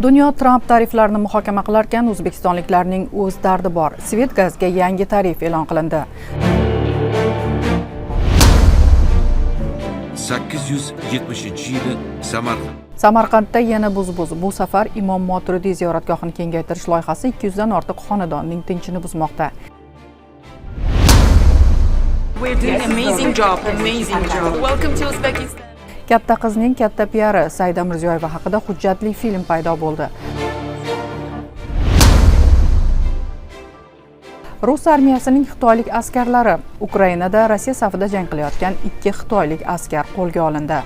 Dunyo Tramp tariflarini muhokama qilarkan, o'zbekistonliklarning o'z dardi bor. Svet gazga yangi tarif e'lon qilindi. 870-yili Samarqand. Samarqandda yana buz-buz. Bu safar Imom Moturidiy ziyoratgohini kengaytirish loyihasi 200 dan ortiq xonadonning tinchini buzmoqda. We're doing amazing job, amazing job. Welcome to Uzbekistan. Katta qizning katta piari Saida Mirziyoyeva haqida hujjatli film paydo bo'ldi. Rus armiyasining xitoylik askarlari Ukrainada Rossiya safida jang qilayotgan 2 xitoylik askar qo'lga olindi.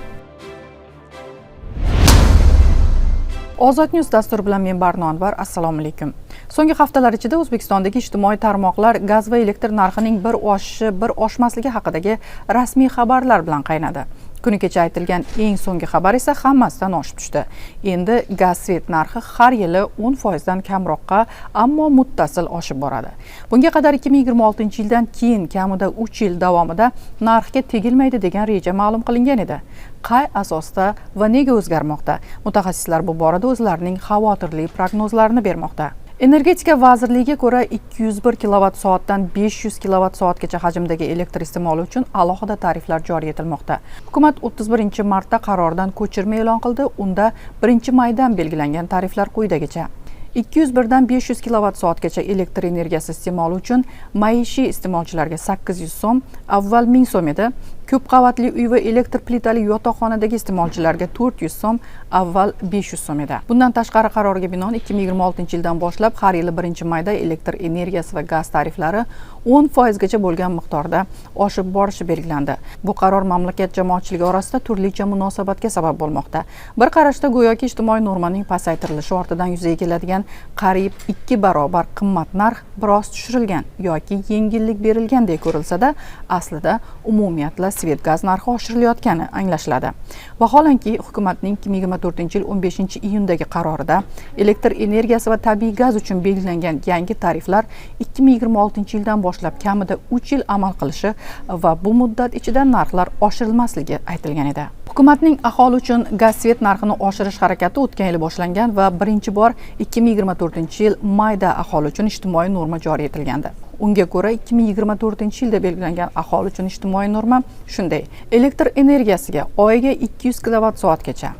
Ozod News dasturi bilan men Barno Anvar. Assalomu alaykum. So'nggi haftalar ichida O'zbekistondagi ijtimoiy tarmoqlar gaz va elektr narxining bir oshishi, bir oshmasligi haqidagi rasmiy xabarlar bilan qaynadi. Kuni kecha aytilgan eng so'nggi xabar esa hammasidan oshib tushdi. Endi gaz svet narxi har yili 10% dan kamroqqa, ammo muttasil oshib boradi. Bunga qadar 2026-yildan keyin kamida 3 yil davomida narxga tegilmaydi degan reja ma'lum qilingan edi. Qay asosda va nega o'zgarmoqda? Mutaxassislar bu borada o'zlarining xavotirli prognozlarini bermoqda. Energetika vazirligiga ko'ra 201 kilovat soatdan 500 kilovat soatgacha hajmdagi elektr iste'moli uchun alohida tariflar joriy etilmoqda. Hukumat 31-martda qarordan ko'chirma e'lon qildi. Unda 1-maydan belgilangan tariflar quyidagicha: 201 dan 500 kilovat soatgacha elektr energiyasi iste'moli uchun maishiy iste'molchilarga 800 so'm, avval 1000 so'm edi. Ko'p qavatli uy va elektr plitali yotoqxonadagi iste'molchilarga 400 so'm, avval 500 so'm edi. Bundan tashqari qarorga binoan 2026-yildan boshlab har yili 1-mayda elektr energiyasi va gaz tariflari 10% gacha bo'lgan miqdorda oshib borishi belgilandi. Bu qaror mamlakat jamoatchiligi orasida turlicha munosabatga sabab bo'lmoqda. Bir qarashda go'yoki ijtimoiy normaning pasaytirilishi ortidan yuzaga keladigan qariyb 2 barobar qimmat narx biroz tushirilgan yoki yengillik berilgandek ko'rilsa-da, aslida umumiyatla svet gaz narxi oshirilayotgani anglashiladi. Vaholanki, hukumatning 2024-yil 15-iyundagi qarorida elektr energiyasi va tabiiy gaz uchun belgilangan yangi tariflar 2026-yildan boshlab kamida 3 yil amal qilishi va bu muddat ichida narxlar oshirilmasligi aytilgan edi. Hukumatning aholi uchun gaz svet narxini oshirish harakati o'tgan yili boshlangan va birinchi bor 2024-yil mayda aholi uchun ijtimoiy norma joriy etilgandi. Unga ko'ra 2024-yilda belgilangan aholi uchun ijtimoiy norma shunday: elektr energiyasiga oyiga 200 kilovat soatgacha,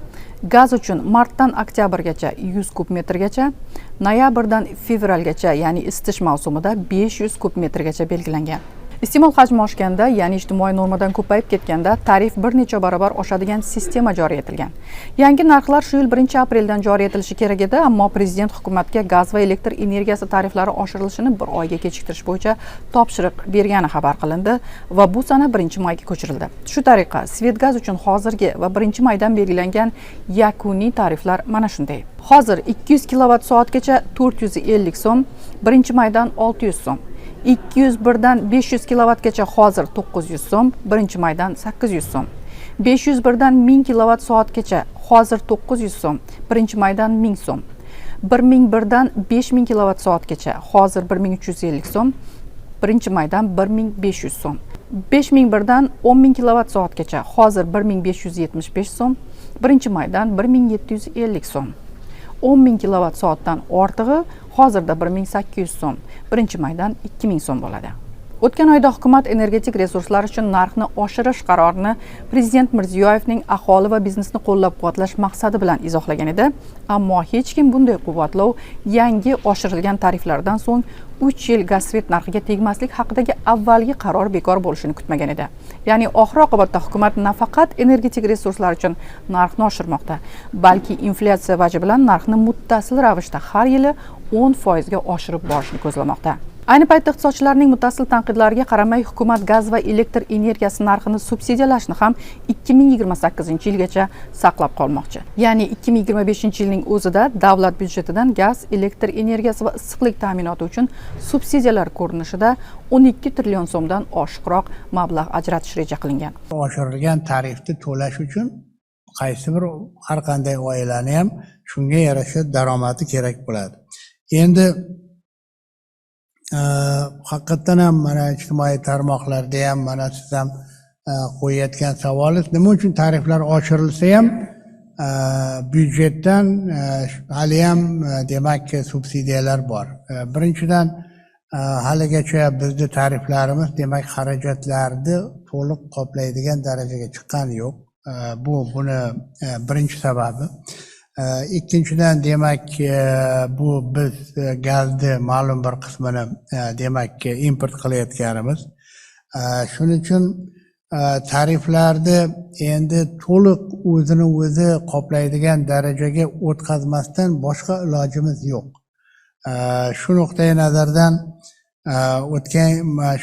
gaz uchun martdan oktyabrgacha 100 kub metrgacha, noyabrdan fevralgacha, ya'ni isitish mavsumida 500 kub metrgacha belgilangan. Iste'mol hajmi oshganda, ya'ni ijtimoiy normadan ko'payib ketganda tarif bir necha barobar oshadigan sistema joriy etilgan. Yangi narxlar shu yil 1-apreldan joriy etilishi kerak edi, ammo prezident hukumatga gaz va elektr energiyasi tariflari oshirilishini bir oyga kechiktirish bo'yicha topshiriq bergani xabar qilindi va bu sana 1-mayga ko'chirildi. Shu tariqa svet gaz uchun hozirgi va 1-maydan belgilangan yakuniy tariflar mana shunday. Hozir 200 kilovat soatgacha 450 so'm, 1-maydan 600 so'm. 201 dan 500 kilovatgacha hozir 900 so'm, 1-maydan 800 so'm. 501 dan 1000 kilovat soatgacha hozir 900 so'm, 1-maydan 1000 so'm. 1001 dan 5000 kilovat soatgacha hozir 1350 so'm, 1-maydan 1500 so'm. 5001 dan 10000 kilovat soatgacha hozir 1575 so'm, 1-maydan 1750 so'm. 10000 kilovat soatdan ortig'i hozirda 1800 so'm, 1-maydan 2000 so'm bo'ladi. O'tgan oyda hukumat energetik resurslar uchun narxni oshirish qarorini prezident Mirziyoyevning aholi va biznesni qo'llab-quvvatlash maqsadi bilan izohlagan edi. Ammo hech kim bunday quvvatlov yangi oshirilgan tariflardan so'ng 3 yil gaz svet narxiga tegmaslik haqidagi avvalgi qaror bekor bo'lishini kutmagan edi. Ya'ni oxir oqibatda hukumat nafaqat energetik resurslar uchun narxni oshirmoqda, balki inflyatsiya vaji bilan narxni muttasil ravishda har yili 10% ga oshirib borishni ko'zlamoqda. Ayni paytda iqtisodchilarning muttasil tanqidlariga qaramay hukumat gaz va elektr energiyasi narxini subsidiyalashni ham 2028-yilgacha saqlab qolmoqchi. Ya'ni 2025-yilning o'zida davlat byudjetidan gaz, elektr energiyasi va issiqlik ta'minoti uchun subsidiyalar ko'rinishida 12 trillion so'mdan oshiqroq mablag' ajratish reja qilingan. Oshirilgan tarifni to'lash uchun qaysi bir har qanday oilani ham shunga yarasha daromadi kerak bo'ladi. Endi haqiqatdan ham mana ijtimoiy tarmoqlarda ham mana siz ham qo'yayotgan savolingiz, nima uchun tariflar oshirilsa ham Byudjetdan haliyam demak, subsidiyalar bor. Birinchidan, haligacha bizni tariflarimiz, demak, xarajatlarni to'liq qoplaydigan darajaga chiqqani yo'q. Bu buni birinchi sababi. Ikkinchidan, demak, bu biz gazni ma'lum bir qismini, demak, import qilayotganimiz. Shuning uchun tariflarni endi to'liq o'zini o'zi qoplaydigan darajaga o'tkazmasdan boshqa ilojimiz yo'q. Shu nuqtai nazardan o'tgan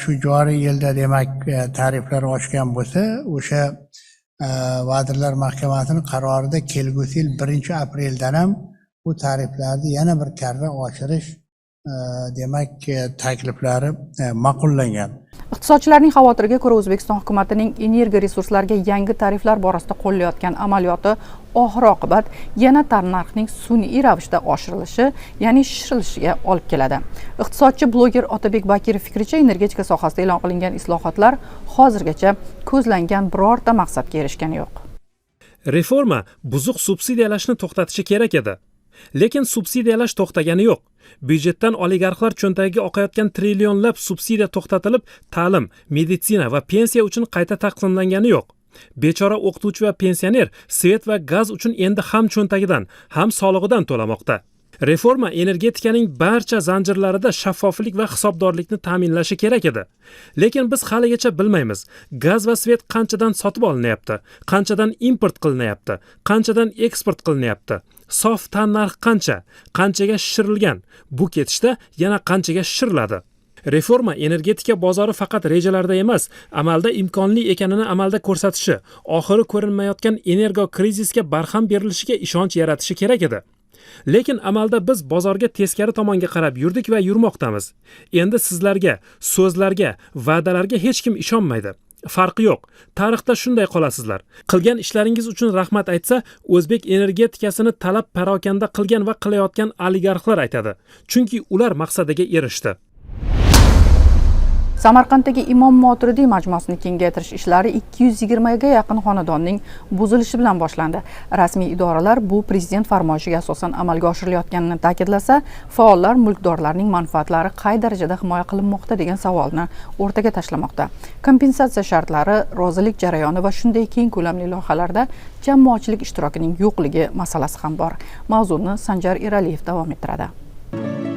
shu joriy yilda, demak, tariflar oshgan bo'lsa, o'sha Vazirlar Mahkamasining qarorida kelgusi yil 1-apreldan ham bu tariflarni yana bir karra oshirish, demak, takliflari ma'qullangan. Iqtisodchilarning xavotiriga ko'ra, O'zbekiston hukumatining energoresurslarga yangi tariflar borasida qo'llayotgan amaliyoti oxir oqibat yana tannarxning sun'iy ravishda oshirilishi, ya'ni shishirilishiga olib keladi. Iqtisodchi, bloger Otabek Bakirov fikricha, energetika sohasida e'lon qilingan islohotlar hozirgacha ko'zlangan birorta maqsadga erishgani yo'q. Reforma buzuq subsidiyalashni to'xtatishi kerak edi, lekin subsidiyalash to'xtagani yo'q. Byudjetdan oligarxlar cho'ntagiga oqayotgan trillionlab subsidiya to'xtatilib, ta'lim, meditsina va pensiya uchun qayta taqsimlangani yo'q. Bechora o'qituvchi va pensioner svet va gaz uchun endi ham cho'ntagidan, ham solig'idan to'lamoqda. Reforma energetikaning barcha zanjirlarida shaffoflik va hisobdorlikni ta'minlashi kerak edi, lekin biz haligacha bilmaymiz, gaz va svet qanchadan sotib olinyapti, qanchadan import qilinyapti, qanchadan eksport qilinyapti, sof tannarx qancha, qanchaga shishirilgan, bu ketishda yana qanchaga shishiriladi. Reforma energetika bozori faqat rejalarda emas, amalda imkonli ekanini amalda ko'rsatishi, oxiri ko'rinmayotgan energo krizisga barham berilishiga ishonch yaratishi kerak edi, lekin amalda biz bozorga teskari tomonga qarab yurdik va yurmoqdamiz. Endi sizlarga, so'zlarga, va'dalarga hech kim ishonmaydi. Farqi yo'q, tarixda shunday qolasizlar. Qilgan ishlaringiz uchun rahmat aytsa, o'zbek energetikasini talab parokanda qilgan va qilayotgan oligarxlar aytadi, chunki ular maqsadiga erishdi. Samarqanddagi Imom Moturidiy majmuasini kengaytirish ishlari 220 ga yaqin xonadonning buzilishi bilan boshlandi. Rasmiy idoralar bu prezident farmoyishiga asosan amalga oshirilayotganini ta'kidlasa, faollar mulkdorlarning manfaatlari qay darajada himoya qilinmoqda degan savolni o'rtaga tashlamoqda. Kompensatsiya shartlari, rozilik jarayoni va shunday keng ko'lamli loyihalarda jamoatchilik ishtirokining yo'qligi masalasi ham bor. Mavzuni Sanjar Eraliyev davom ettiradi.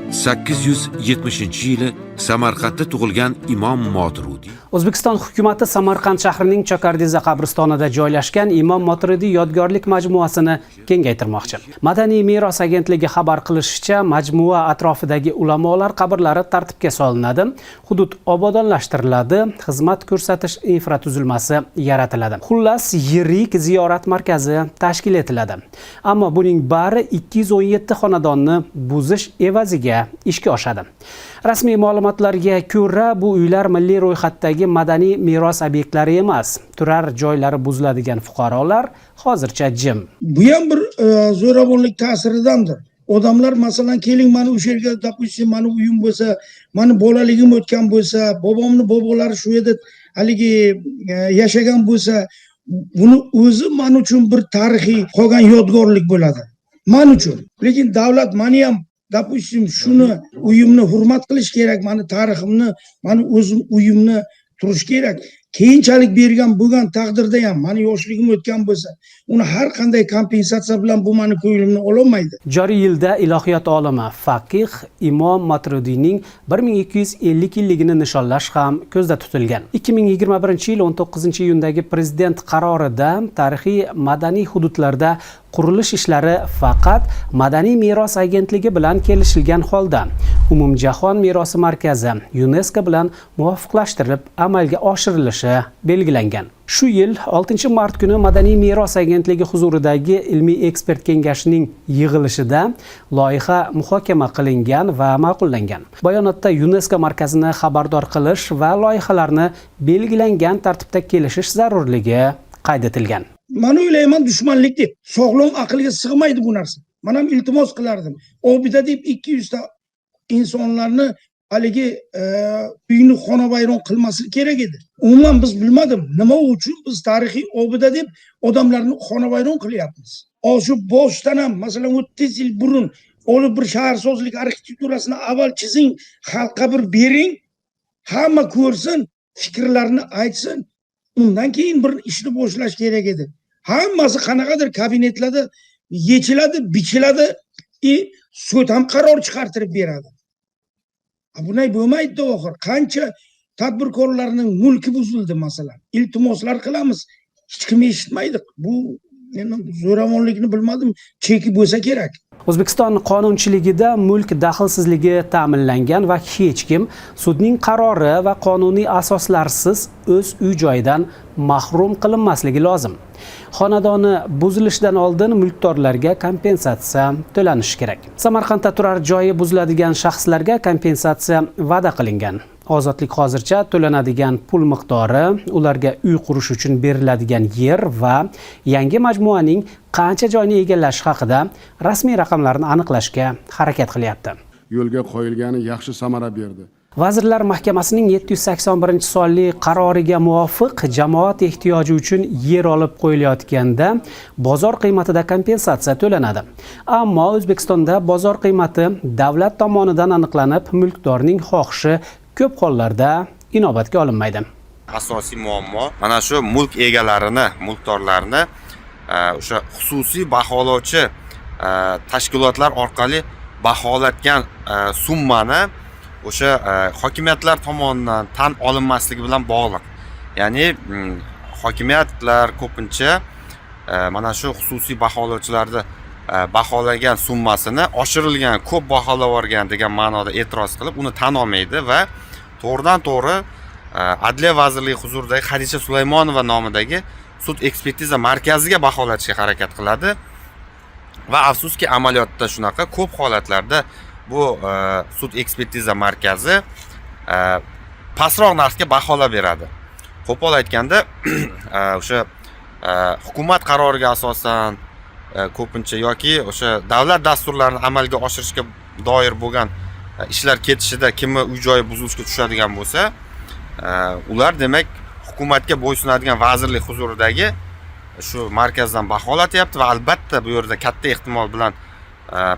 870-yili Samarqandda tug'ilgan Imom Moturudiy O'zbekiston hukumati Samarqand shahrining Chokardiza qabristonida joylashgan Imom Moturidiy yodgorlik majmuasini kengaytirmoqchi. Madaniy meros agentligi xabar qilishicha, majmua atrofidagi ulamolar qabrlari tartibga solinadi, hudud obodonlashtiriladi, xizmat ko'rsatish infratuzilmasi yaratiladi. Xullas, yirik ziyorat markazi tashkil etiladi. Ammo buning bari 217 xonadonni buzish evaziga ishga oshadi. Rasmiy ma'lumotlarga ko'ra, bu uylar milliy ro'yxatdagi madaniy meros obyektlari emas. Turar joylari buziladigan fuqarolar hozircha jim. Bu ham bir zo'ravonlik ta'siridandir. Odamlar, masalan, keling, mani o'sha yerga, допустим, mani uyim bo'lsa, mani bolaligim o'tgan bo'lsa, bobomni bobolari shu yerda haligi yashagan bo'lsa, buni o'zi man uchun bir tarixiy qolgan yodgorlik bo'ladi man uchun. Lekin davlat mani ham, допустим, shuni uyimni hurmat qilish kerak, mani tariximni, mani o'zim uyimni turish kerak. Keyinchalik bergan bo'lgan taqdirda ham, mani yoshligim o'tgan bo'lsa, uni har qanday kompensatsiya bilan bu mani ko'nglimni ololmaydi. Joriy yilda ilohiyot olimi, faqih Imom Maturidiyning 1250 yilligini nishonlash ham ko'zda tutilgan. 2021-yil 19-iyundagi prezident qarorida tarixiy madaniy hududlarda qurilish ishlari faqat Madaniy meros agentligi bilan kelishilgan holda Umumjahon merosi markazi UNESCO bilan muvofiqlashtirilib amalga oshirilishi belgilangan. Shu yil 6 mart kuni Madaniy meros agentligi huzuridagi ilmiy ekspert kengashining yig'ilishida loyiha muhokama qilingan va ma'qullangan. Bayonotda UNESCO markazini xabardor qilish va loyihalarni belgilangan tartibda kelishish zarurligi qayd etilgan. Man o'ylayman, dushmanlik deb, sog'lom aqlga sig'maydi bu narsa. Man ham iltimos qilardim, obida deb 200 ta insonlarni. Haligi uyni xonavayron qilmaslik kerak edi. Umuman biz bilmadim, nima uchun biz tarixiy obida deb odamlarni xonavayron qilyapmiz. Shu boshdan ham, masalan, 30 yil burun olib bir shaharsozlik arxitekturasini avval chizing, xalqqa bir bering, hamma ko'rsin, fikrlarini aytsin. Undan keyin bir ishni boshlash kerak edi. Hammasi qanaqadir kabinetlarda yechiladi, bichiladi, и sud ham qaror chiqartirib beradi. Bunday bo'lmaydi oxir. Qancha tadbirkorlarning mulki buzildi masalan. Iltimoslar qilamiz, hech kim eshitmaydi. Bu endi zo'ravonlikni bilmadim, cheki bo'lsa kerak. O'zbekiston qonunchiligida mulk daxlsizligi ta'minlangan va hech kim sudning qarori va qonuniy asoslarsiz o'z uy joyidan mahrum qilinmasligi lozim. Xonadoni buzilishidan oldin mulkdorlarga kompensatsiya to'lanishi kerak. Samarqandda turar joyi buziladigan shaxslarga kompensatsiya va'da qilingan. Ozodlik hozircha to'lanadigan pul miqdori, ularga uy qurish uchun beriladigan yer va yangi majmuaning qancha joyni egallashi haqida rasmiy raqamlarni aniqlashga harakat qilyapti. Yo'lga qo'yilgani yaxshi samara berdi. Vazirlar Mahkamasining 781-sonli qaroriga muvofiq jamoat ehtiyoji uchun yer olib qo'yilayotganda bozor qiymatida kompensatsiya to'lanadi. Ammo O'zbekistonda bozor qiymati davlat tomonidan aniqlanib, mulkdorning xohishi ko'p hollarda inobatga olinmaydi. Asosiy muammo mana shu mulk egalarini, mulkdorlarni o'sha xususiy baholovchi tashkilotlar orqali baholatgan summani o'sha hokimiyatlar tomonidan tan olinmasligi bilan bog'liq. Ya'ni hokimiyatlar ko'pincha mana shu xususiy baholovchilarni baholagan summasini oshirilgan, ko'p baholab yuborgan degan ma'noda e'tiroz qilib, uni tan olmaydi va to'g'ridan to'g'ri Adliya vazirligi huzuridagi Xadisha Sulaymonova nomidagi sud ekspertiza markaziga baholatishga harakat qiladi. Va afsuski, amaliyotda shunaqa ko'p holatlarda bu sud ekspertiza markazi pastroq narxga baholab beradi. Qo'pol aytganda, o'sha hukumat qaroriga asosan ko'pincha yoki o'sha davlat dasturlarini amalga oshirishga doir bo'lgan ishlar ketishida kimni uy joyi buzilishga tushadigan bo'lsa, ular demak hukumatga bo'ysunadigan vazirlik huzuridagi shu markazdan baholatyapti va albatta bu yerda katta ehtimol bilan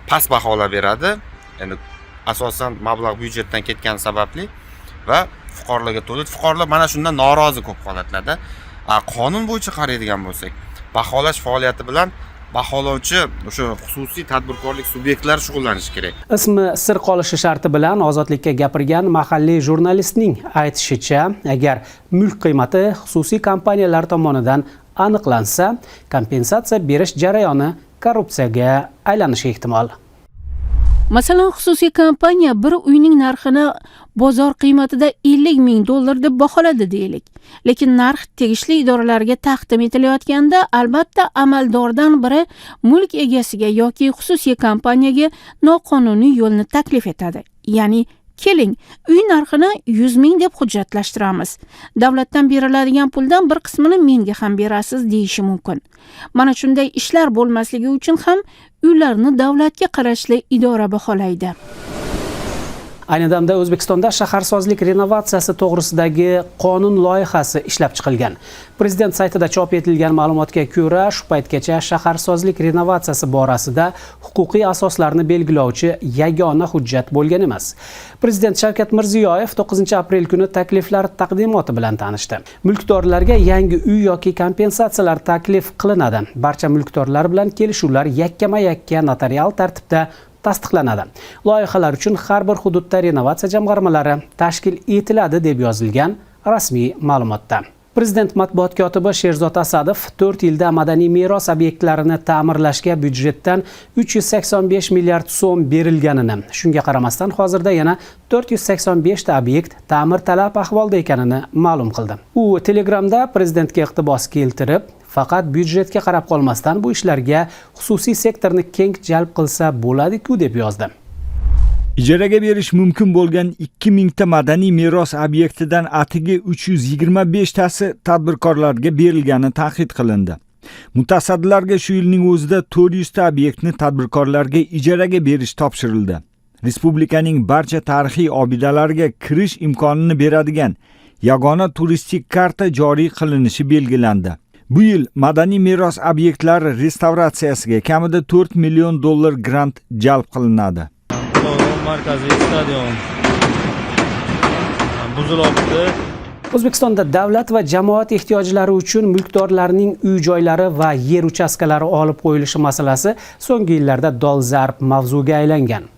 past baholab beradi. Endi asosan mablag' byudjetdan ketgani sababli va fuqarolarga to'laydi. Fuqarolar mana shundan norozi ko'p holatlarda. Qonun bo'yicha qaraydigan bo'lsak, baholash faoliyati bilan baholovchi o'sha xususiy tadbirkorlik subyektlari shug'ullanishi kerak. Ismi sir qolishi sharti bilan Ozodlikka gapirgan mahalliy jurnalistning aytishicha, agar mulk qiymati xususiy kompaniyalar tomonidan aniqlansa, kompensatsiya berish jarayoni korrupsiyaga aylanishi ehtimol. Masalan, xususiy kompaniya bir uyning narxini bozor qiymatida 50 000 dollar deb baholadi deylik. Lekin narx tegishli idoralarga taqdim etilayotganda, albatta amaldordan biri mulk egasiga yoki xususiy kompaniyaga noqonuniy yo'lni taklif etadi. Ya'ni keling, uy narxini 100 ming deb hujjatlashtiramiz. Davlatdan beriladigan puldan bir qismini menga ham berasiz, deyishi mumkin. Mana shunday ishlar bo'lmasligi uchun ham uylarni davlatga qarashli idora baholaydi. Ayni damda O'zbekistonda shaharsozlik renovatsiyasi to'g'risidagi qonun loyihasi ishlab chiqilgan. Prezident saytida chop etilgan ma'lumotga ko'ra, shu paytgacha shaharsozlik renovatsiyasi borasida huquqiy asoslarni belgilovchi yagona hujjat bo'lgan emas. Prezident Shavkat Mirziyoyev 9 aprel kuni takliflar taqdimoti bilan tanishdi. Mulkdorlarga yangi uy yoki kompensatsiyalar taklif qilinadi. Barcha mulkdorlar bilan kelishuvlar yakkama-yakka notarial tartibda tasdiqlanadi. Loyihalar uchun har bir hududda renovatsiya jamg'armalari tashkil etiladi, deb yozilgan rasmiy ma'lumotda. Prezident matbuot kotibi Sherzod Asadov 4 yilda madaniy meros obyektlarini ta'mirlashga byudjetdan 385 milliard so'm berilganini, shunga qaramasdan hozirda yana 485 ta obyekt ta'mirtalab ahvolda ekanini ma'lum qildi. U Telegramda prezidentga iqtibos keltirib, faqat byudjetga qarab qolmasdan bu ishlarga xususiy sektorni keng jalb qilsa bo'ladi-ku, deb yozdi. Ijaraga berish mumkin bo'lgan 2000 ta madaniy meros obyektidan atigi 325 tasi tadbirkorlarga berilgani ta'kid qilindi. Mutasaddilarga shu yilning o'zida 400 ta obyektni tadbirkorlarga ijaraga berish topshirildi. Respublikaning barcha tarixiy obidalariga kirish imkonini beradigan yagona turistik karta joriy qilinishi belgilandi. Bu yil madaniy meros obyektlari restavratsiyasiga kamida 4 million dollar grant jalb qilinadi. Markaziy stadion buzilyapti. O'zbekistonda davlat va jamoat ehtiyojlari uchun mulkdorlarning uy-joylari va yer uchastkalari olib qo'yilishi masalasi so'nggi yillarda dolzarb mavzuga aylangan.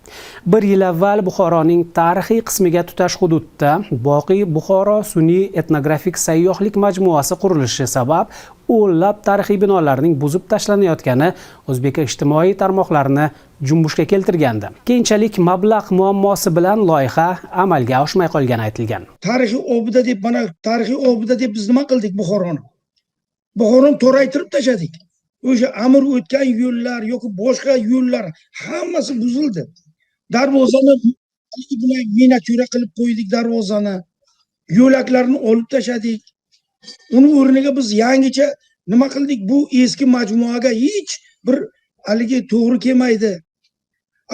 Bir yil avval Buxoroning tarixiy qismiga tutash hududda Boqiy Buxoro sun'iy etnografik sayyohlik majmuasi qurilishi sabab o'nlab tarixiy binolarning buzib tashlanayotgani o'zbek ijtimoiy tarmoqlarini junbushga keltirgandi. Keyinchalik mablag' muammosi bilan loyiha amalga oshmay qolgani aytilgan. Tarixiy obida deb, mana tarixiy obida deb biz nima qildik Buxoroni? Buxoroni toraytirib tashladik. O'sha amir o'tgan yo'llar yoki boshqa yo'llar hammasi buzildi. Darvozani bunday miniatyura qilib qo'ydik darvozani. Yo'laklarni olib tashladik. Uni o'rniga biz yangicha nima qildik? Bu eski majmuaga hech bir haligi to'g'ri kelmaydi.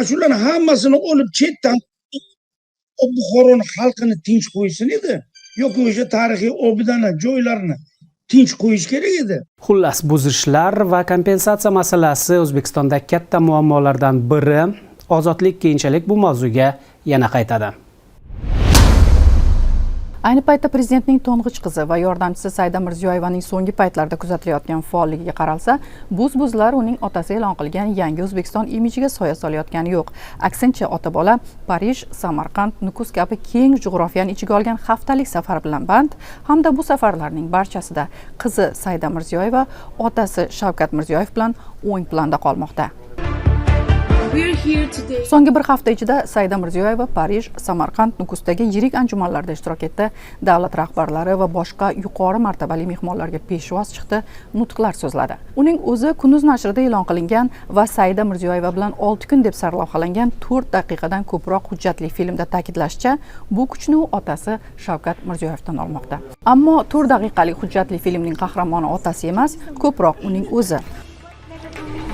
Shularni hammasini olib chetdan Buxoroni xalqini tinch qo'ysin edi. Yoki o'sha tarixiy obidani, joylarni tinch qo'yish kerak edi. Xullas, buzishlar va kompensatsiya masalasi O'zbekistonda katta muammolardan biri. Ozodlik keyinchalik bu mavzuga yana qaytadi. Ayni paytda prezidentning to'ng'ich qizi va yordamchisi Saida Mirziyoyevaning so'nggi paytlarda kuzatilayotgan faolligiga qaralsa, buz-buzlar uning otasi e'lon qilgan yangi O'zbekiston imijiga soya solayotgani yo'q. Aksincha, ota-bola Parij, Samarqand, Nukus kabi keng jug'rofiyani ichiga olgan haftalik safar bilan band hamda bu safarlarning barchasida qizi Saida Mirziyoyeva otasi Shavkat Mirziyoyev bilan o'ng planda qolmoqda. So'nggi bir hafta ichida Saida Mirziyoyeva Parij, Samarqand, Nukusdagi yirik anjumanlarda ishtirok etdi. Davlat rahbarlari va boshqa yuqori martabali mehmonlarga peshvoz chiqdi, nutqlar so'zladi. Uning o'zi Kunduz nashrida e'lon qilingan va Saida Mirziyoyeva bilan 6 kun deb sarlavhalangan 4 daqiqadan ko'proq hujjatli filmda ta'kidlashicha, bu kuchni u otasi Shavkat Mirziyoyevdan olmoqda. Ammo 4 daqiqalik hujjatli filmning qahramoni otasi emas, ko'proq uning o'zi.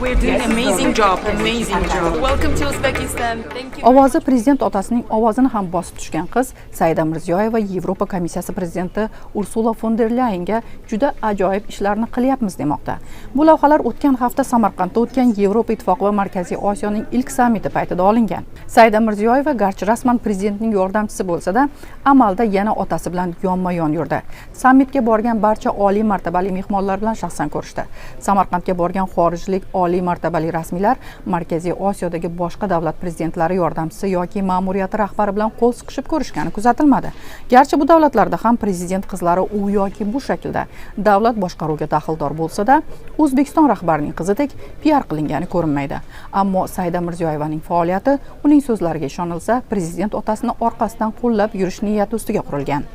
We're doing amazing job, amazing job. Welcome to Uzbekistan. Thank you. Ovozi prezident otasining ovozini ham bosib tushgan qiz Saida Mirziyoyeva Yevropa komissiyasi prezidenti Ursula fon der Lyayenga juda ajoyib ishlarni qilyapmiz demoqda. Bu lavhalar o'tgan hafta Samarqandda o'tgan Yevropa Ittifoqi va Markaziy Osiyoning ilk sammiti paytida olingan. Saida Mirziyoyeva garchi rasman prezidentning yordamchisi bo'lsa-da, amalda yana otasi bilan yonma-yon yurdi. Sammitga borgan barcha oliy martabali mehmonlar bilan shaxsan ko'rishdi. Samarqandga borgan xorijlik oliy martabali rasmiylar Markaziy Osiyodagi boshqa davlat prezidentlari yordamchisi yoki ma'muriyati rahbari bilan qo'l siqishib ko'rishgani kuzatilmadi. Garchi bu davlatlarda ham prezident qizlari u yoki bu shaklda davlat boshqaruviga daxldor bo'lsa-da, O'zbekiston rahbarining qizidek piar qilingani ko'rinmaydi. Ammo Saida Mirziyoyevaning faoliyati, uning so'zlariga ishonilsa, prezident otasini orqasidan qo'llab yurish niyati ustiga qurilgan.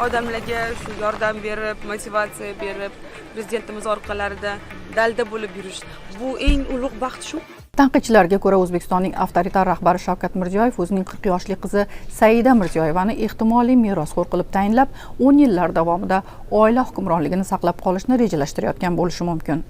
Odamlarga shu yordam berib, motivatsiya berib, prezidentimiz orqalarida dalda bo'lib yurish. Bu eng ulug' baxt shu. Tanqidchilarga ko'ra, O'zbekistonning avtoritar rahbari Shavkat Mirziyoyev o'zining 40 yoshli qizi Saida Mirziyoyevani ehtimoliy merosxo'r qilib tayinlab, 10 yillar davomida oila hukmronligini saqlab qolishni rejalashtirayotgan bo'lishi mumkin.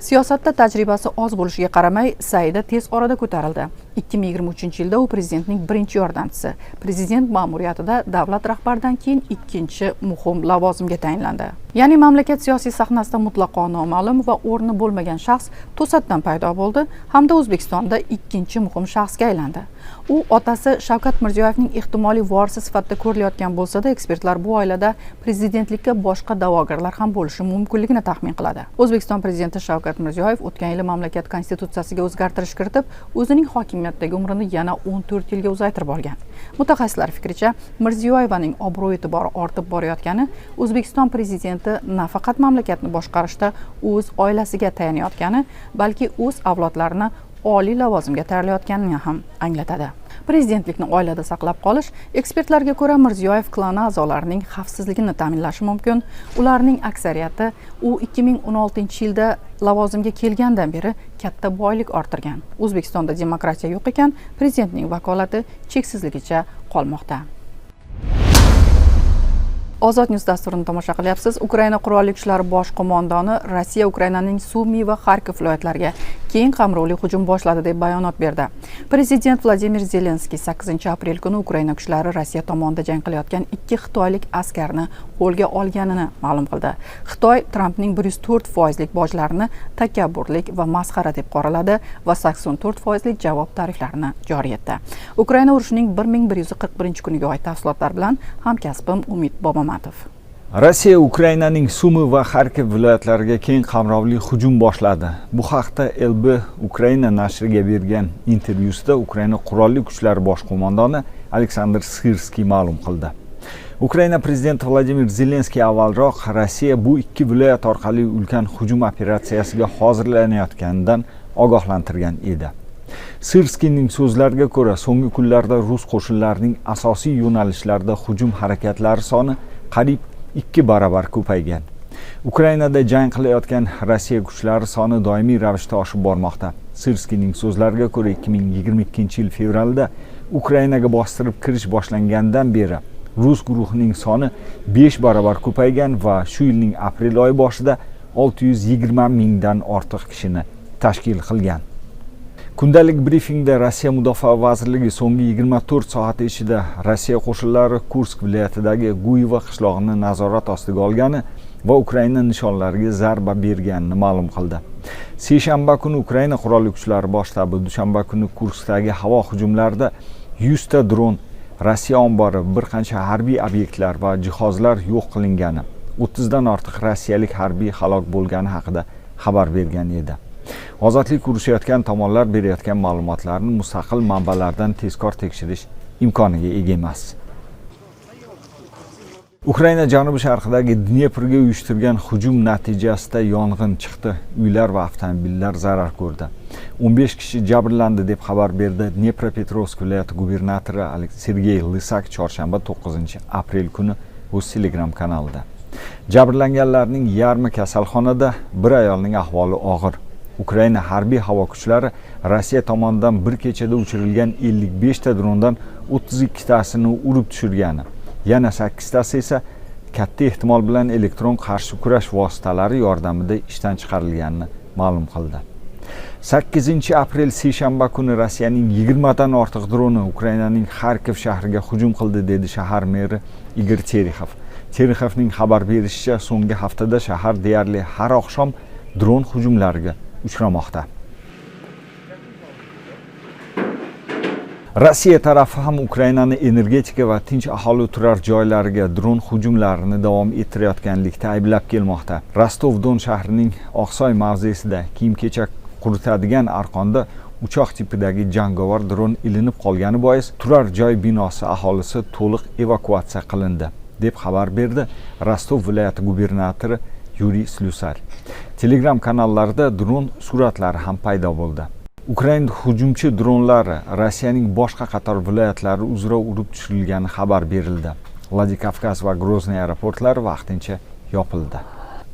Siyosatda tajribasi oz bo'lishiga qaramay, Saida tez orada ko'tarildi. 2023-yilda u prezidentning birinchi yordamchisi, prezident ma'muriyatida davlat rahbaridan keyin ikkinchi muhim lavozimga tayinlandi. Ya'ni mamlakat siyosiy sahnasida mutlaqo noma'lum va o'rni bo'lmagan shaxs to'satdan paydo bo'ldi hamda O'zbekistonda ikkinchi muhim shaxsga aylandi. U otasi Shavkat Mirziyoyevning ehtimoliy vorisi sifatida ko'rilayotgan bo'lsa-da, ekspertlar bu oilada prezidentlikka boshqa da'vogarlar ham bo'lishi mumkinligini taxmin qiladi. O'zbekiston prezidenti Shavkat Mirziyoyev o'tgan yili mamlakat konstitutsiyasiga o'zgartirish kiritib, o'zining hokimiyatdagi umrini yana 14 yilga uzaytirib olgan. Mutaxassislar fikricha, Mirziyoyevaning obro'-e'tibori ortib borayotgani O'zbekiston prezidenti nafaqat mamlakatni boshqarishda o'z oilasiga tayanayotgani, balki o'z avlodlarini oliy lavozimga tayyorlayotganini ham anglatadi. Prezidentlikni oilada saqlab qolish ekspertlarga ko'ra Mirziyoyev klani a'zolarining xavfsizligini ta'minlashi mumkin. Ularning aksariyati u 2016-yilda lavozimga kelgandan beri katta boylik orttirgan. O'zbekistonda demokratiya yo'q ekan, prezidentning vakolati cheksizligicha qolmoqda. Ozod News dasturini tomosha qilyapsiz. Ukraina Qurolli kuchlari bosh qo'mondoni Rossiya Ukrainaning Sumi va Xarkov viloyatlariga keng qamrovli hujum boshladi, deb bayonot berdi. Prezident Vladimir Zelenskiy 8 aprel kuni Ukraina kuchlari Rossiya tomonida jang qilayotgan ikki xitoylik askarni qo'lga olganini ma'lum qildi. Xitoy Trampning 104 foizlik bojlarini takabburlik va masxara deb qoraladi va 84 foizlik javob tariflarini joriy etdi. Ukraina urushining 1141 kuniga oid tafsilotlar bilan hamkasbim Umid Bobomatov. Rossiya Ukrainaning Sumi va Xarkov viloyatlariga keng qamrovli hujum boshladi. Bu haqda LB Ukraina nashriga bergan intervyusida Ukraina Qurolli kuchlari bosh qo'mondoni Aleksandr Sirskiy ma'lum qildi. Ukraina prezidenti Vladimir Zelenskiy avvalroq Rossiya bu ikki viloyat orqali ulkan hujum operatsiyasiga hozirlanayotganidan ogohlantirgan edi. Sirskiyning so'zlariga ko'ra, so'nggi kunlarda rus qo'shinlarining asosiy yo'nalishlarda hujum harakatlari soni qariyb 2 barobar ko'paygan. Ukrainada jang qilayotgan Rossiya kuchlari soni doimiy ravishda oshib bormoqda. Sirskiyning so'zlariga ko'ra, 2022-yil fevralda Ukrainaga bostirib kirish boshlangandan beri rus guruhining soni 5 barobar ko'paygan va shu yilning aprel oyi boshida 620 mingdan ortiq kishini tashkil qilgan. Kundalik brifingda Rossiya Mudofaa vazirligi so'nggi 24 soat ichida Rossiya qo'shinlari Kursk viloyatidagi Guyeva qishlog'ini nazorat ostiga olgani va Ukraina nishonlariga zarba berganini ma'lum qildi. Seshanba kuni Ukraina Qurolli kuchlari bosh shtabi dushanba kuni Kurskdagi havo hujumlarida 100 ta dron, Rossiya ombori, bir qancha harbiy obyektlar va jihozlar yo'q qilingani, 30 dan ortiq rossiyalik harbiy halok bo'lgani haqida xabar bergan edi. Ozodlik urushayotgan tomonlar berayotgan ma'lumotlarni mustaqil manbalardan tezkor tekshirish imkoniga ega emas. Ukraina janubi-sharqidagi Dneprga uyushtirgan hujum natijasida yong'in chiqdi. Uylar va avtomobillar zarar ko'rdi. 15 kishi jabrlandi, deb xabar berdi Dnepropetrovsk viloyati gubernatori Sergey Lisak chorshanba 9 aprel kuni o'z Telegram kanalida. Jabrlanganlarning yarmi kasalxonada, bir ayolning ahvoli og'ir. Ukraina harbiy havo kuchlari Rossiya tomonidan bir kechada uchirilgan 55 ta drondan 32 tasini urib tushirgani, yana 8 tasi esa katta ehtimol bilan elektron qarshi kurash vositalari yordamida ishdan chiqarilganini ma'lum qildi. 8 aprel seshanba kuni Rossiyaning 20 dan ortiq droni Ukrainaning Xarkov shahriga hujum qildi, dedi shahar meri Igor Terexov. Terexovning xabar berishicha, so'nggi haftada shahar deyarli har oqshom dron hujumlariga uchramoqda. Rossiya tarafi ham Ukrainani energetika va tinch aholi turar joylariga dron hujumlarini davom ettirayotganlikda ayblab kelmoqda. Rostov-Don shahrining Oqsoy mavzesida kiyim-kechak quritadigan arqonda uchoq tipidagi jangovar dron ilinib qolgani bois turar joy binosi aholisi to'liq evakuatsiya qilindi, deb xabar berdi Rostov viloyati gubernatori Yuriy Slyusar. Telegram kanallarida dron suratlari ham paydo bo'ldi. Ukraina hujumchi dronlari Rossiyaning boshqa qator viloyatlari uzra urib tushirilgani xabar berildi. Vladikavkaz va Grozniy aeroportlari vaqtincha yopildi.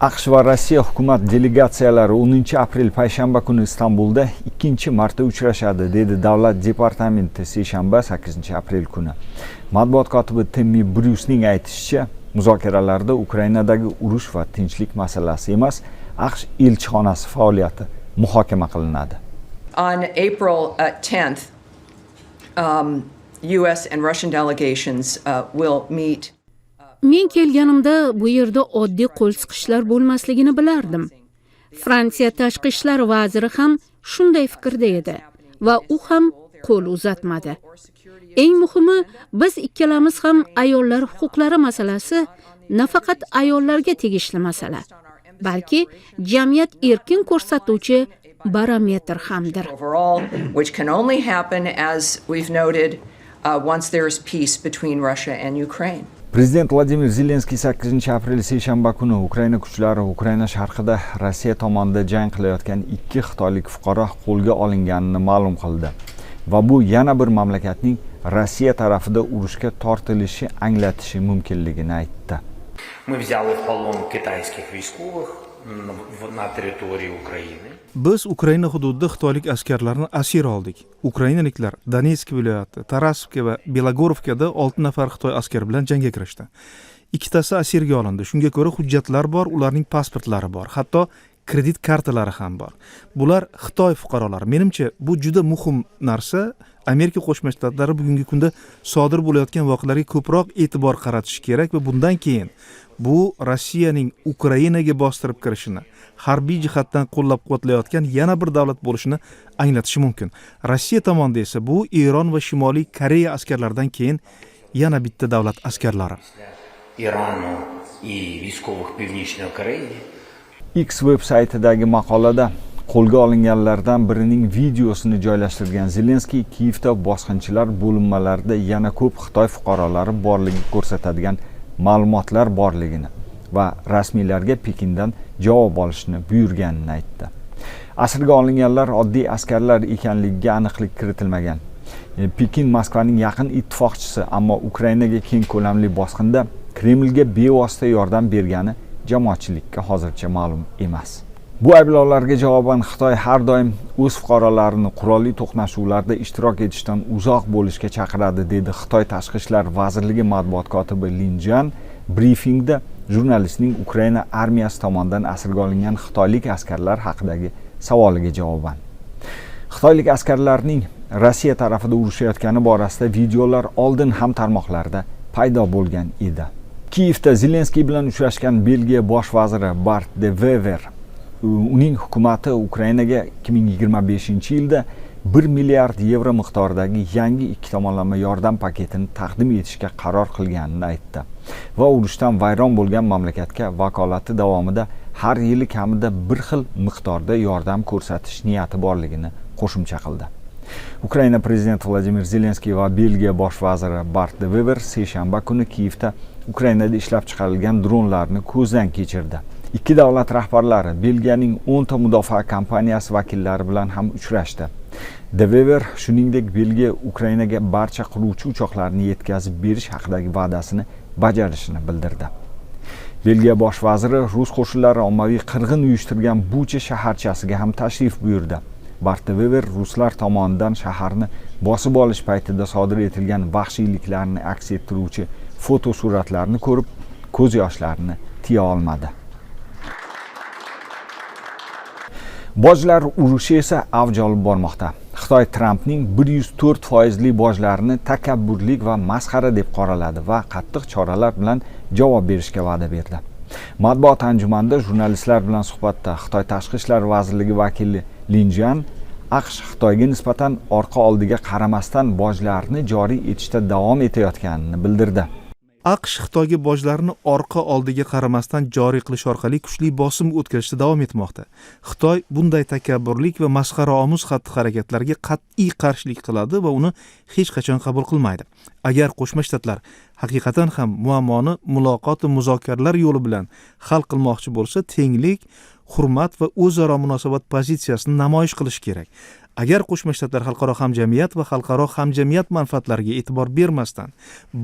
AQSh va Rossiya hukumat delegatsiyalari 10 aprel payshanba kuni Istanbulda ikkinchi marta uchrashadi, dedi Davlat departamenti seshanba 8 aprel kuni. Matbuot kotibi Timmi Bryusning aytishicha, muzokaralarda Ukrainadagi urush va tinchlik masalasi emas, AQSh elchixonasi faoliyati muhokama qilinadi. On April 10th, U.S. and Russian delegations will meet. Men kelganimda bu yerda oddiy qo'l siqishlar bo'lmasligini bilardim. Fransiya tashqi ishlar vaziri ham shunday fikrda edi va u ham qo'l uzatmadi. Eng muhimi, biz ikkalamiz ham ayollar huquqlari masalasi nafaqat ayollarga tegishli masala, balki jamiyat erkin ko'rsatuvchi barometr hamdir. Overall, which can only happen, as we've noted, once there is peace between Russia and Ukraine. Prezident Vladimir Zelenskiy 8 aprel seshanba kuni Ukraina kuchlari Ukraina sharqida Rossiya tomonida jang qilayotgan ikki xitoylik fuqaro qo'lga olinganini ma'lum qildi va bu yana bir mamlakatning Rossiya tarafida urushga tortilishi anglatishi mumkinligini aytdi. Ми взяли в полон китайських військових на території України. Biz Ukraina hududida xitoylik askarlarni asir oldik. Ukrainaliklar Donetsk viloyati, Tarasovka va Belogorovkada 6 nafar xitoy askari bilan jangga kirishdi. Ikkitasi asirga olindi. Shunga ko'ra hujjatlar bor, ularning pasportlari bor, hatto Kredit kartalari ham bor. Bular Xitoy fuqarolari. Menimcha, bu juda muhim narsa. Amerika Qo'shma Shtatlari bugungi kunda sodir bo'layotgan voqealarga ko'proq e'tibor qaratishi kerak va bundan keyin bu Rossiyaning Ukrainaga bostirib kirishini harbiy jihatdan qo'llab-quvvatlayotgan yana bir davlat bo'lishini anglatishi mumkin. Rossiya tomonida esa bu Eron va Shimoliy Koreya askarlaridan keyin yana bitta davlat askarlari. Ірану і військових Північної Кореї. X veb saytidagi maqolada qo'lga olinganlardan birining videosini joylashtirgan Zelenskiy Kiyevda bosqinchilar bo'linmalarida yana ko'p Xitoy fuqarolari borligi ko'rsatadigan ma'lumotlar borligini va rasmiylarga Pekindan javob olishni buyurganini aytdi. Asirga olinganlar oddiy askarlar ekanligiga aniqlik kiritilmagan. Pekin Moskvaning yaqin ittifoqchisi, ammo Ukrainaga keng ko'lamli bosqinda Kremlga bevosita yordam bergani jamoatchilikka hozircha ma'lum emas. Bu ayblovlarga javoban Xitoy har doim o'z fuqarolarini qurolli to'qnashuvlarda ishtirok etishdan uzoq bo'lishga chaqiradi, dedi Xitoy Tashqi ishlar vazirligi matbuot kotibi Lin Jian brifingda jurnalistning Ukraina armiyasi tomonidan asirga olingan xitoylik askarlar haqidagi savoliga javoban. Xitoylik askarlarning Rossiya tarafida urushayotgani borasida videolar oldin ham tarmoqlarda paydo bo'lgan edi. Kiyevda Zelenskiy bilan uchrashgan Belgiya bosh vaziri Bart de Wever uning hukumati Ukrainaga 2025-yilda 1 milliard yevro miqdoridagi yangi ikki tomonlama yordam paketini taqdim etishga qaror qilganini aytdi va urushdan vayron bo'lgan mamlakatga vakolati davomida har yili kamida bir xil miqdorda yordam ko'rsatish niyati borligini qo'shimcha qildi. Ukraina prezidenti Vladimir Zelenskiy va Belgiya bosh vaziri Bart de Wever seshanba kuni Kiyevda Ukrainada ishlab chiqarilgan dronlarni ko'zdan kechirdi. Ikki davlat rahbarlari Belgiyaning 10 ta mudofaa kompaniyasi vakillari bilan ham uchrashdi. De Wever shuningdek Belgiya Ukrainaga barcha qiruvchi uchoqlarni yetkazib berish haqidagi va'dasini bajarishini bildirdi. Belgiya bosh vaziri rus qo'shinlari ommaviy qirg'in uyushtirgan Bucha shaharchasiga ham tashrif buyurdi. Bart de Wever ruslar tomonidan shaharni bosib olish paytida sodir etilgan vahshiyliklarni aks ettiruvchi fotosuratlarni ko'rib, ko'z yoshlarini tiya olmadi. Bojlar urushi esa avj olib bormoqda. Xitoy Trampning 104% bojlarini takabburlik va masxara deb qoraladi va qattiq choralar bilan javob berishga va'da berdi. Matbuot anjumanida jurnalistlar bilan suhbatda Xitoy Tashqi ishlar vazirligi vakili Lin Jian AQSh Xitoyga nisbatan orqa oldiga qaramasdan bojlarni joriy etishda davom etayotganini bildirdi. AQSh Xitoyga bojlarni orqa oldiga qaramasdan joriy qilish orqali kuchli bosim o'tkazishda davom etmoqda. Xitoy bunday takabburlik va masxaraomuz xatti-harakatlarga qat'iy qarshilik qiladi va uni hech qachon qabul qilmaydi. Agar Qo'shma Shtatlar haqiqatan ham muammoni muloqot va muzokaralar yo'li bilan hal qilmoqchi bo'lsa, tenglik, hurmat va o'zaro munosabat pozitsiyasini namoyish qilish kerak. Agar Qo'shma Shtatlar xalqaro hamjamiyat va xalqaro hamjamiyat manfaatlariga e'tibor bermasdan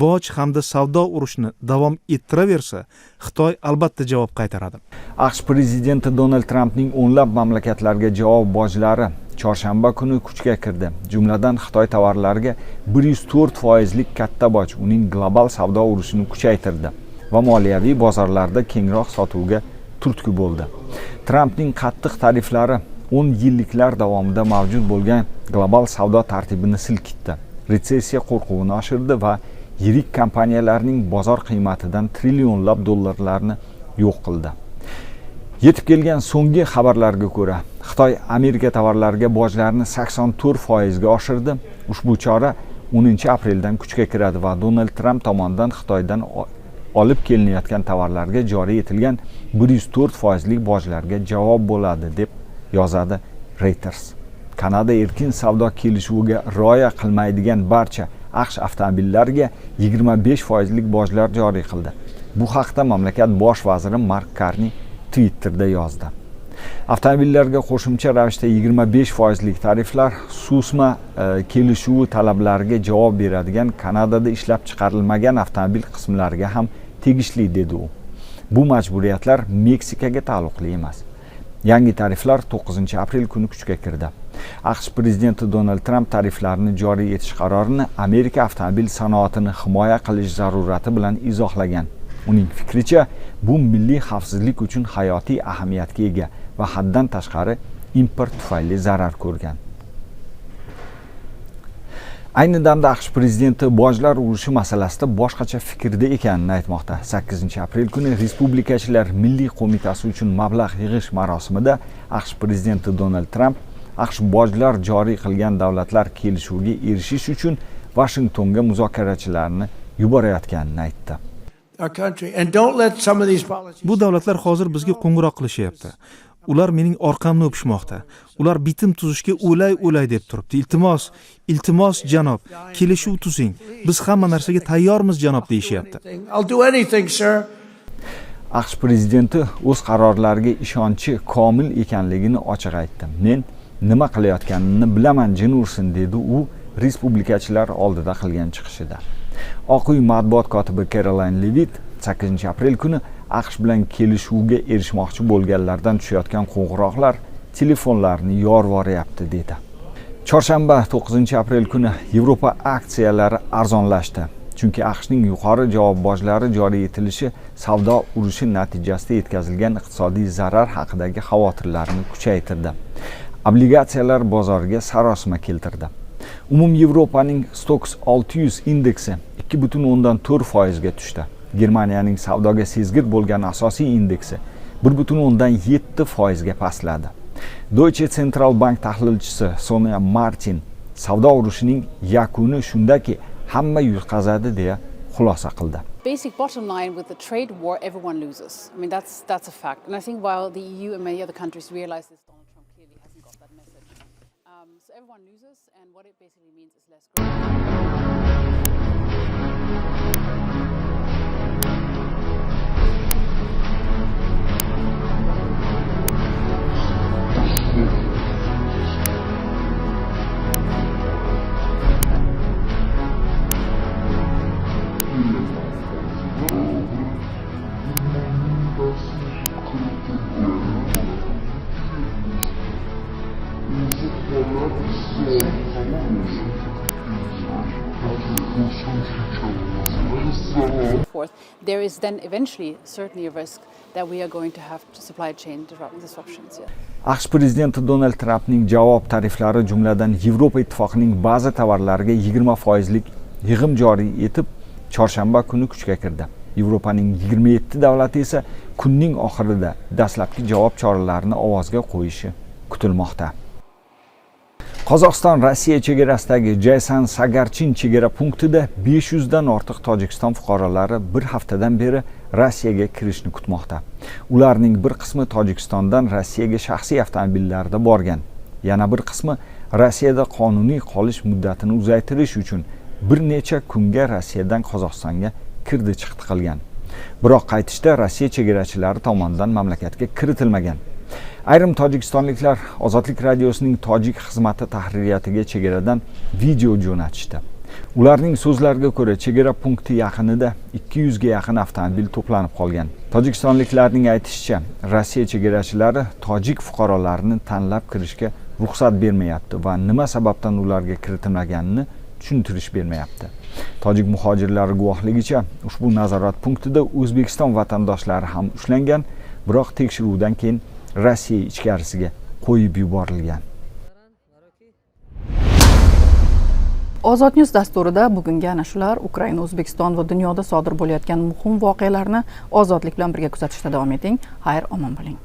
boj hamda savdo urushini davom ettiraversa, Xitoy albatta javob qaytaradi. AQSh prezidenti Donald Trampning o'nlab mamlakatlarga javob bojlari chorshanba kuni kuchga kirdi. Jumladan, Xitoy tovarlariga 104% katta boj uning global savdo urushini kuchaytirdi va moliyaviy bozorlarda kengroq sotuvga turtki bo'ldi. Trampning qattiq tariflari 10 yilliklar davomida mavjud bo'lgan global savdo tartibini silkitdi, retsessiya qo'rquvini oshirdi va yirik kompaniyalarning bozor qiymatidan trillionlab dollarlarni yo'q qildi. Yetib kelgan so'nggi xabarlarga ko'ra, Xitoy Amerika tovarlariga bojlarni 84% ga oshirdi. Ushbu chora 10-apreldan kuchga kiradi va Donald Tramp tomonidan Xitoydan olib kelinayotgan tovarlarga joriy etilgan 104% bojlarga javob bo'ladi, deb yozadi Reuters. Kanada erkin savdo kelishuviga rioya qilmaydigan barcha AQSh avtomobillariga 25% bojlar joriy qildi. Bu haqda mamlakat bosh vaziri Mark Karni Twitterda yozdi. Avtomobillarga qo'shimcha ravishda 25% tariflar SUSMA kelishuvi talablariga javob beradigan Kanadada ishlab chiqarilmagan avtomobil qismlariga ham tegishli, dedi u. Bu majburiyatlar Meksikaga taalluqli emas. Yangi tariflar 9-aprel kuni kuchga kirdi. AQSh prezidenti Donald Tramp tariflarni joriy etish qarorini Amerika avtomobil sanoatini himoya qilish zarurati bilan izohlagan. Uning fikricha, bu milliy xavfsizlik uchun hayotiy ahamiyatga ega va haddan tashqari import tufayli zarar ko'rgan. Ayni damda AQSh prezidenti bojlar urushi masalasida boshqacha fikrda ekanini aytmoqda. 8-aprel kuni Respublikachilar Milliy qo'mitasi uchun mablag' yig'ish marosimida AQSh prezidenti Donald Tramp AQSh bojlar joriy qilgan davlatlar kelishuviga erishish uchun Vashingtonga muzokarachilarni yuborayotganini aytdi. Bu davlatlar hozir bizga qo'ng'iroq qilishyapti. Ular mening orqamni o'pishmoqda. Ular bitim tuzishga o'lay-o'lay deb turibdi. Iltimos, iltimos janob, kelishuv tuzing. Biz hamma narsaga tayyormiz janob deyishyapti. AQSh prezidenti o'z qarorlariga ishonchi komil ekanligini ochiq aytdi. Men nima qilayotganimni bilaman, jin ursin, dedi u respublikachilar oldida qilgan chiqishida. Oq uy matbuot kotibi Caroline Levitt 8-aprel kuni AQSh bilan kelishuvga erishmoqchi bo'lganlardan tushayotgan qo'ng'iroqlar telefonlarni yorvoryapti, dedi. Chorshanba 9-aprel kuni Yevropa aksiyalari arzonlashdi, chunki AQShning yuqori javob bojlari joriy etilishi savdo urushi natijasida yetkazilgan iqtisodiy zarar haqidagi xavotirlarni kuchaytirdi. Obligatsiyalar bozoriga sarosima keltirdi. Umum Yevropaning Stoxx 600 indeksi 2,4% ga tushdi. Germaniyaning savdoga sezgir bo'lgan asosiy indeksi 1,7% ga pastladi. Deutsche Zentralbank tahlilchisi Sonia Martin savdo urushining yakuni shundaki, hamma yutqazadi deya xulosa qildi. Basic bottom line with the trade war, everyone loses. I mean, that's a fact. And I think while the EU and many other countries realize this, Donald Trump clearly hasn't got that message. So everyone loses, and what it basically means is less growth. There is then eventually certainly a risk that we are going to have supply chain disruptions. Yeah. AQSh prezidenti Donald Trampning javob tariflari, jumladan Yevropa Ittifoqining ba'zi tovarlariga 20% yig'im joriy etib, chorshanba kuni kuchga kirdi. Yevropaning 27 davlati esa kunning oxirida dastlabki javob choralarini ovozga qo'yishi kutilmoqda. Qozog'iston Rossiya chegarasidagi Jaysan Sagarchin chegara punktida 500 dan ortiq Tojikiston fuqarolari bir haftadan beri Rossiyaga kirishni kutmoqda. Ularning bir qismi Tojikistondan Rossiyaga shaxsiy avtomobillarda borgan. Yana bir qismi Rossiyada qonuniy qolish muddatini uzaytirish uchun bir necha kunga Rossiyadan Qozog'istonga kirdi chiqdi qilgan. Biroq qaytishda Rossiya chegarachilari tomonidan mamlakatga kiritilmagan. Ayrim tojikistonliklar Ozodlik radiosining tojik xizmati tahririyatiga chegaradan video jo'natishdi. Ularning so'zlariga ko'ra, chegara punkti yaqinida 200 ga yaqin avtomobil to'planib qolgan. Tojikistonliklarning aytishicha, Rossiya chegarachilari tojik fuqarolarini tanlab kirishga ruxsat bermayapti va nima sababdan ularga kiritilmaganini tushuntirish bermayapti. Tojik muhojirlari guvohligicha, ushbu nazorat punktida O'zbekiston vatandoshlari ham ushlangan, biroq tekshiruvdan keyin Rossiya ichkarisiga qo'yib yuborilgan. Ozod News dasturida bugungi ana shular Ukraina, O'zbekiston va dunyoda sodir bo'layotgan muhim voqealarni Ozodlik bilan birga kuzatishda davom eting. Xayr, omon bo'ling.